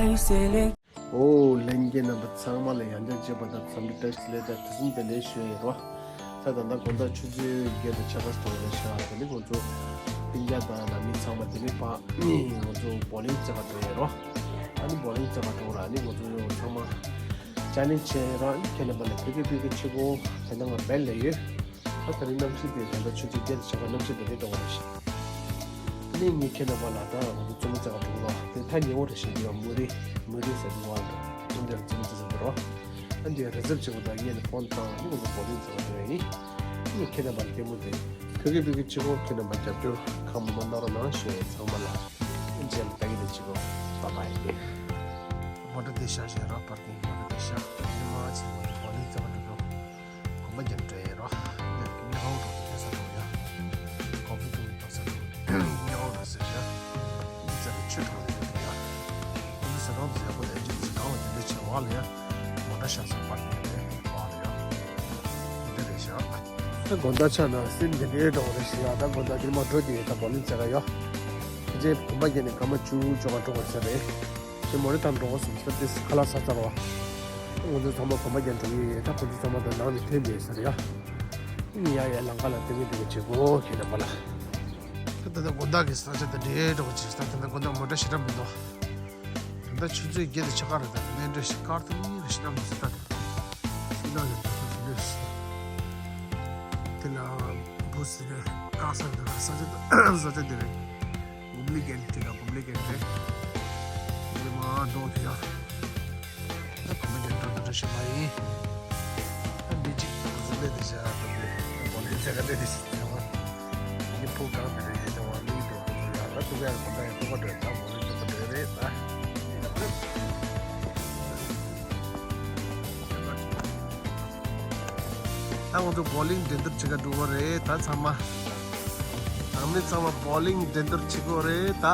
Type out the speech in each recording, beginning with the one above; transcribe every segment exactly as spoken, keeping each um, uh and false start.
ཨོ་ལྷན་རྒྱས་རྣམ་པ་ཚང་མ་ལ་ཡང་བསྐྱར་མཇལ་བ་དང་འཚམས་འདྲི་བཀྲ་ཤིས་བདེ་ལེགས་དང་དུས་གསུམ་བདེ་ལེགས་ཞུ་ཡི་རོ། ད་ད་ལྟ་དགོང་དག་ཆུ་ཚོད་བརྒྱད་དང་ཕྱེད་ཀ་ཙམ་རེད་ཤག་དེ་ནི་ང་ཚོ་སྤུན་ཀྱག་དང་ནང་མི་ཚང་མ་དེ་ནི་ཕ་ང་ཚོ་བོ་ལིང་རྩེད་གར་འགྲོ་ཡི་རོ། ཨ་ནི་བོ་ལིང་རྩེད་གར་འགྲོ་ར་ནི་ང་ཚོ་ཚང་མ་ཅ་ལེན་བྱས་ར་ཁྱེད་རྣམ་པ་ལ་ཕེབས་ཕེབས་ཕེབས་ཕེབས་བྱེད་དགོས། དེ་ནང་ང་བལ་ལས་ཡོད། ད་དེ་རིང་གནམ་གཤིས་དེ་ད་ལྟ་ཆུ་ཚོད་བརྒྱད་དང་ཕྱེད་ཀ་གནམ་གཤིས་དེ་འདྲ་འདྲ་བ་རེད་ཤག་ནི་ངས་ཁྱེད་རྣམ་པ་ལ་ད་ང་ཚོ་རྩེད་མོ་རྩེད་གར་འགྲོ་གི་རོགས་དེ་ད་ཉེ་བོ་རེ་ཞིག་འདུག་མུ་རི་མུ་རི་ཟེར་གི་བ་འདུག་ཨ་འདིར་རྩེད་མོ་རྩེ་ས་འདུག་རོགས། ཨ་འདིར་རི་རྩེབ་བྱེད་པ་དང་ངས་ནི་ཕོན་བཏང་ནི་ང་ཚོ་བོ་ལིང་རྩེད་གར་འགྲོ་ཡ་ཡིན། ངས་ཁྱེད་རྣམ་པ་ལ་ལྟད་མོ་དེ་ཕེབས་ཀྱི་ཕེབས་ཀྱི་བྱེད་དགོས། ཁྱེད་རྣམ་པ་རྒྱབ་སྐྱོར་གང་མང་མང་གནང་རོགས་གནང་ཞུ་ཡ་ཚང་མ་ལ་མཇལ་ལ་ལྟ་གི་རེད། བྱེད་དགོས། བཱའི་བཱའི། མོ་ཊ་དེ་ཤག་ཤག་རོགས་པར་ཀིང་མོ་ཊ་དེ་ཤག་ཨ་ནི་མ་ཕྱིན་ང་ཚོ་བོ་ལིང་རྩེད་གར་འགྲོ་རོགས། གོམ་པ་རྒྱབ་འགྲོ་ཡས་རོ། ཉལ་ཁང་འགྲོ་དུས་ཕེབས་ས་འགྲོ་ཡ། གོམ་པ་ཀུན་ཕེབས་ས་འགྲོ། ཉལ་ཁང་འགྲོ་ཟེར་ཡ། འདི་ཚ་ལ་ཆུ་གྲང་ལ་ཡོད་ཡ། འདི་ཟ་ཁང་དུ་ཟ་ཁོ་ལ་ཡ་ཅི་ཟ་ཁང་ལ་དེ་འདྲ་བྱེད་བ་ལ་ཡ། མོ་ཊ་ཤག་ས་པར་ཀིང་རེད་བ་ལ་ཡ། འདི་འདྲ་རེད་ཤག་ད་དགོང་དག་ཆ་ན་སེམས་འདི་འདྲའི་འགྲོ་བ་རེད་ཤག་ད་དགོང་དག་འདིར་མ་འགྲོ་དེ་ད་བོ་ལིང་རྩེད་ག་ཡོ། དེ་རྗེས་གོམ་པ་རྒྱབ་ནས་སྐར་མ་བཅུ་བཅོ་ལྔ་འགྲོ་དགོས་ས་རེད། ཞེས་མོ་རེ་དང་འགྲོ་གོ་སོང་ཚེ་ཏིས་ཁ་ལག་ཟ་ཚར་བ། ང་ཚོ་ཚང་མ་གོམ་པ་རྒྱག་འགྲོ་གི་ཡོད། ད་ཁོ་ཚོ་ཚང་མ་ད་ནང་ནས་ཐོན་བསྡད་ཟེར་ཡ། ཡ་ཡ་ལམ་ཁ་ལ་ཐོན་གི་འདུག་གི་བྱེད་དགོས་ཁྱེད་རྣམ་པ་ལ། ད་ད་དགོང་དག་གི་ས་ཆ་ད་འདྲའི་འགྲོ་གི་ཅིག་ད་ད་དགོང་དག་མོ་ཊ་ཞེ་དྲག་མི་འདུག་ད་ཆུ་ཚོད་བརྒྱད་དང་ཕྱེད་ཀ་རེད། ད་གནས་འདྲ་ཞིག་དཀར་ཐུང་ཡིན་རེད། ཤི་ན་མི་སྲིད་ད། ཤི་ན་ཡོད་ད་ཤི་ལོས་ཤི། དེ་ལ་བུ་སི་རེད་དཀར་ས་རེད། ད་ས་ཆ་ད་ས་ཆ་དེ་རེད། གུམ་ལི་གན་དེ་ལ་གུམ་ལི་གན་རེད། དེ་མ་འགྲོ་དེ་ཡ། ད་གུམ་ལི་གན་འགྲོ་ད་འགྲོ་ཞིག་མ་ཡིན། ད་འདི་གཅིག་ཟི་ལེ་དེ་བྱ་ད་དེ་གོམ་ལི་ཚེ་ག་དེ་དེ་ཞིག་ཚེ་བ། འདི་ཕུག་གང་དེ་རེད་ཡེ་ད་བ་ལི་དེ་ཕུག་ཡ་ད་ཐུག་ཡ་གོམ་ད་ཡ་ཐུག་པ་འགྲོ་ད་མོ་ལི་ཐུག་པ་འགྲོ་རེད་ད། ད་ང་ཚོ་བོ་ལིང་འགྲན་བསྡུར་བྱེད་ག་འགྲོ་བ་རེད་ད་ཚང་མ། ནང་མི་ཚང་མ་བོ་ལིང་འགྲན་བསྡུར་བྱེད་གོ་རེད་ད།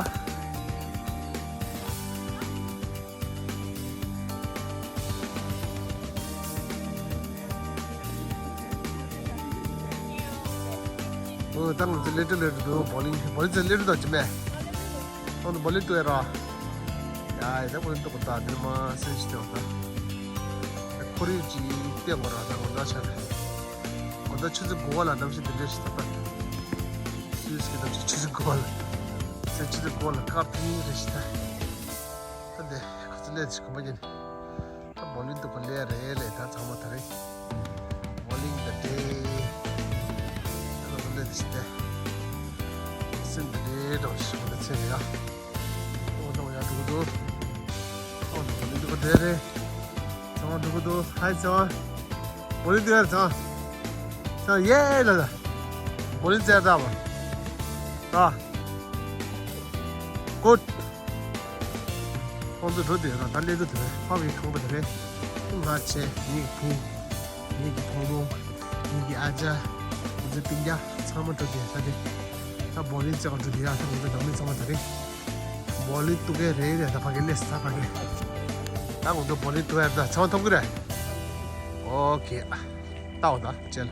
ཨོ་ད་ང་ཚོ་ལེ་ཏྲི་ལེ་ཏྲི་འགྲོ་བོ་ལིང་བོ་ལིང་ཚོ་ལེ་ཏྲི་དང་ཅི་མེད། ཨོ་ན་བོ་ལིང་ཏུ་ཡ་ར། ཡ་ཡ་ད་བོ་ལིང་ཏུ་གོ་ད་འདིར་མ་སེམས་ཤིག་སྟེར་བ་ད། ཁོར་ཡུག་ཅིག་བསྟན་དགོས་ར་ད་ང་ད་ཆ་རེད། ང་ད་ཆུ་ཚོད་དགུ་པ་ལ་གནམ་གཤིས་འདི་འདྲ་ཞིག་ད་ད། སུས་སྐད་གཏམ་ཞིག་ཆུ་ཚོད་དགུ་པ་ལ། ཟེར་ཆུ་ཚོད་དགུ་པ་ལ་དཀར་ཐིང་རེ་ཞིག་ད། ད་འདི་ཁོ་ཚོ་ལས་ཞིག་གོམ་པ་ཉན། ད་བོ་ལིང་ཏུ་གོ་ལས་རེད་ལས་ད་ཚང་མ་ད་རེད། བོ་ལིང་ད་འདྲེ། ད་ལོ་ལས་ཞིག་ད། སེམས་ད་འདྲེ་འགྲོ་ཞིག་ད་ཚེ་རེད་ཡ། ཨོ་ད་ཡ་འགྲོ་གི་འདུག་ཨོ་ད་བོ་ལིང་ཏུ་གོ་འདྲེ་རེད། ཚང་མ་འགྲོ་གི་འདུག་ཧའི་ཚང་མ། བོ་ལིང་ཏུ་ཡ་ཚང་། ཚང་ཡེ་ལ་ལ། བོ་ལིང་རྩེ་ད་བ། ཨ། ཀོད། ཁོང་ཚོ་འགྲོ་དུས་རང་ད་སླེབས་འགྲོ་དུས་ཕ་བའི་ཁང་པ་དེ་རེད། ང་བྱས་ངེད་ཀྱི་བུ། ངེད་ཀྱི་བུ་མོ། ངེད་ཀྱི་ཨ་ཅག་ང་ཚོའི་སྤུན་ཀྱག་ཚང་མ་འགྲོ་དུས་ད་དེ། ད་བོ་ལིང་རྩེ་ག་འགྲོ་དུས་ཡ་ད་ང་ཚོ་ནང་མི་ཚང་མ་ད་རེད། བོ་ལིང་ཏུ་གེ་རེད་རེད་ད་ཕ་གི་སླེབས་ད་ཕ་གི། ད་ང་ཚོ་བོ་ལིང་ཏུ་གེ་རེད་ད་ཚང་མ་མཐོང་གི་རེད། ཨོ་ཁེ། ལྟ་འོ་ད་ཅེལ།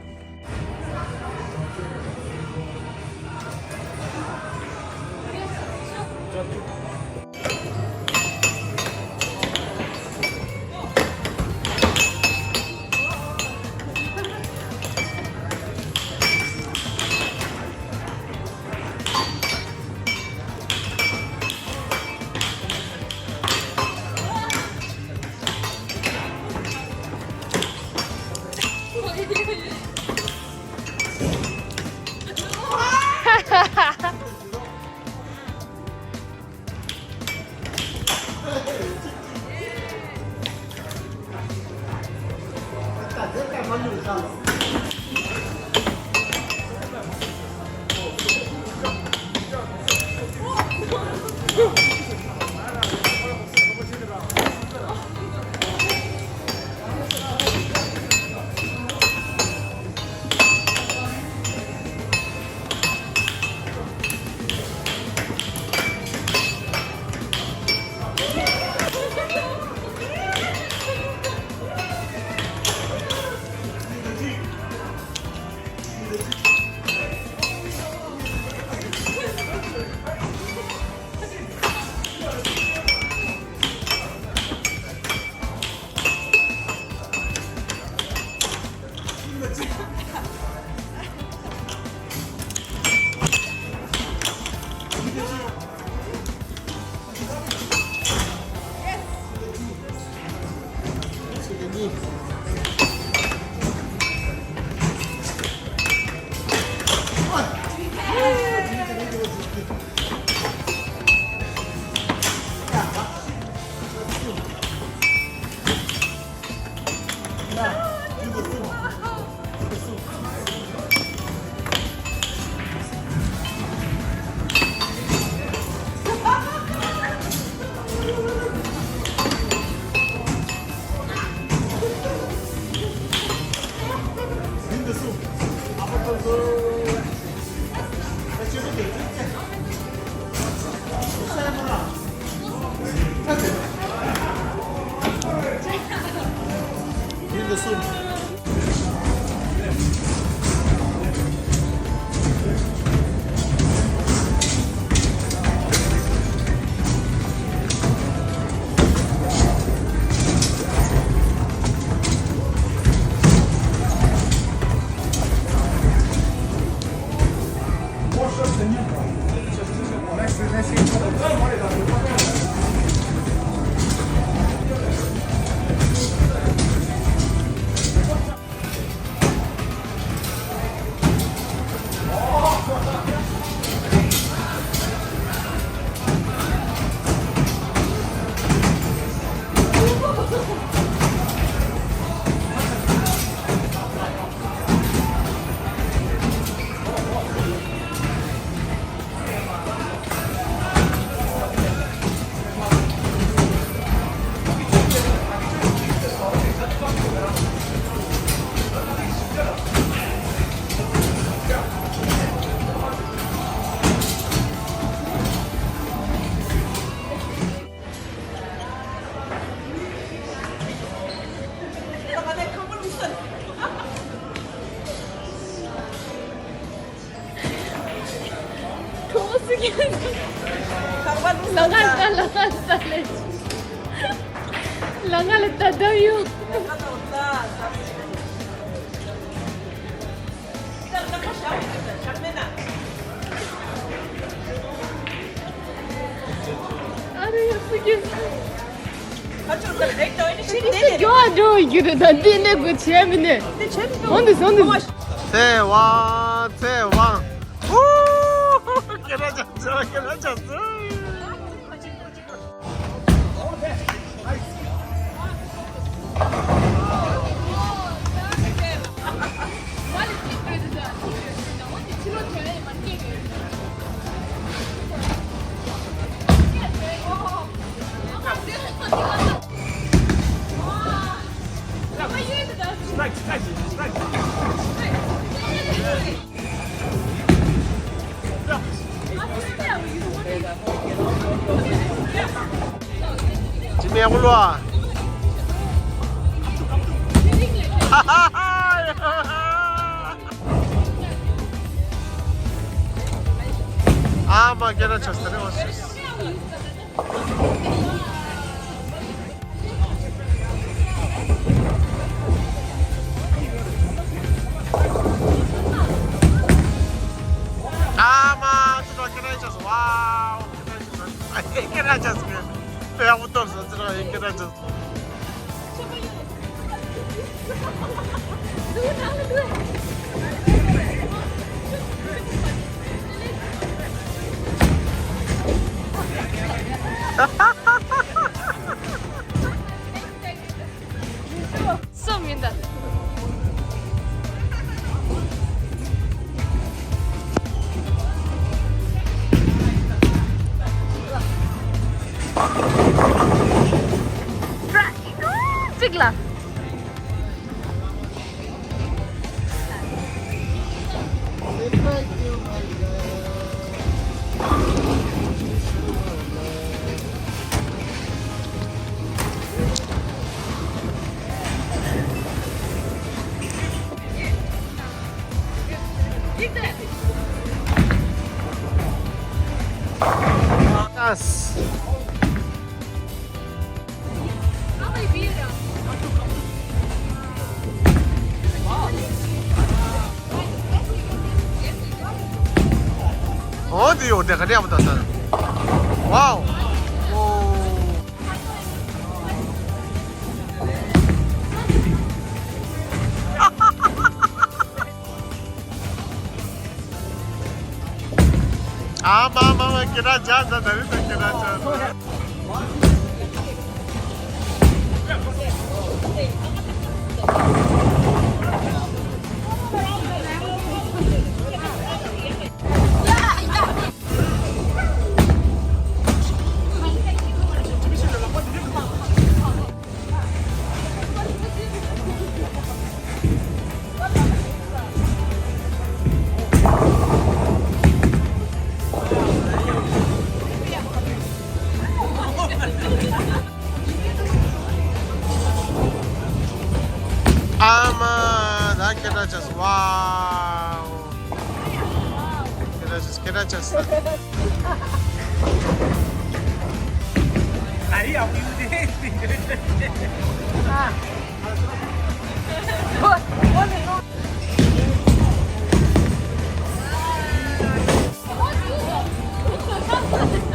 ལ་ང་ལ་ལ་ང་ལ་ལ་ད་ད་ཡོད། ཨ་རེ་ཡ་སུ་གི། ཁྱེད་ཀྱི་སུ་གྱོ་ཨ་འགྲོ་ཡི་རེད་ད། འདི་ནས་གོ་བྱས་མི་ནས། འོན་ཏེ་འོན་ཏེ། ཚེ་དབང་ཚེ་དབང་། ཧུ། སྐད་གྲགས་ཅན་ཚེ་དབང་། སྐད་གྲགས་ཅན་ཚེ། ཅི་མེད་གོ་ལོ། ཨ་མ་སྐད་གྲགས་ཆགས་ས་རེད་བ། ཨ་མ་ཅི་ལོ་སྐད་གྲགས་ཆགས་སོང་། ཝའོ། སྐད་གྲགས་ཆགས་སོང་། དཔེ་ཡག་པོ་སྟོན་སོང་། ཅི་ལོ་སྐད་གྲགས་ཆགས་སོང་། སུ་མིན་ད། གཅིག་ལ། འོ་དེ་ཡོད་དེ་ག་ནས་ཡག་པོ་ད་ད། ཝའོ། ཨོ། ཨ་མ་མ་མ་སྐད་གྲགས་ཆགས་ད། ད་རེས་ད་སྐད་གྲགས་ཆགས་ད། ཨ་མ་ད་སྐད་གྲགས་ཆགས་སོང་། ཝའོ། སྐད་གྲགས་ཆགས་སོང་། སྐད་གྲགས་ཆགས་སོང་།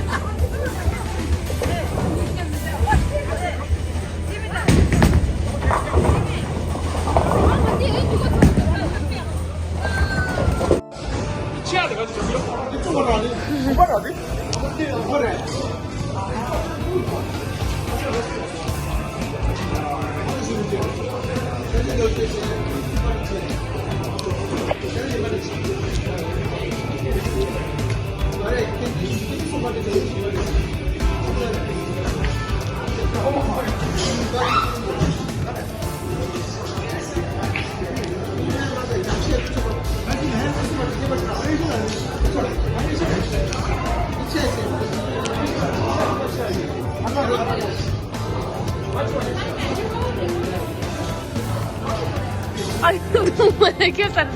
Ay, no, no, ¿qué tal?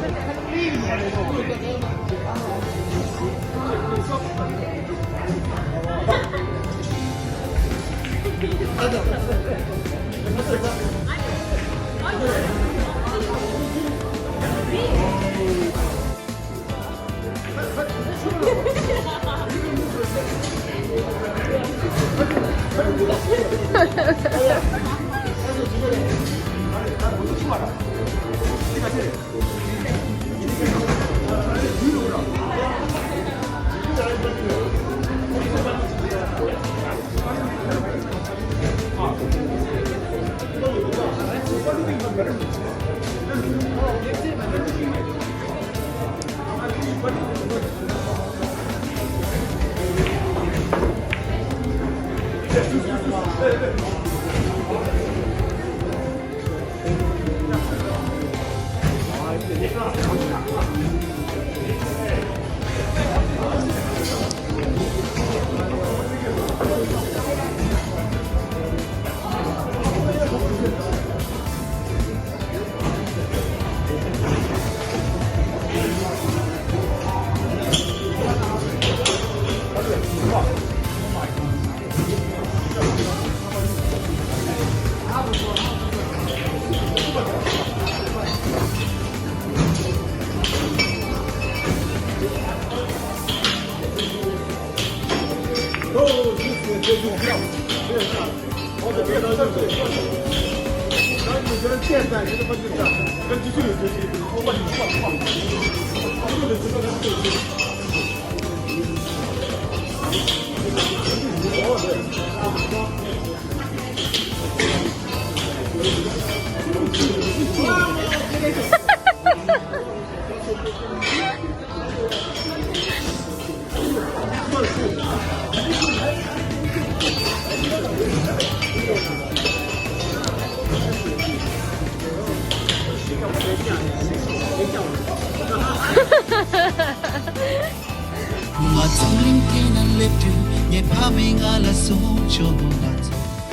ང་འཛམ་གླིང་སྟེང་ན་སླེབས་དུས་ངའི་ཕ་མས་ང་ལ་གསུངས་བྱུང་། ང་ཚོ་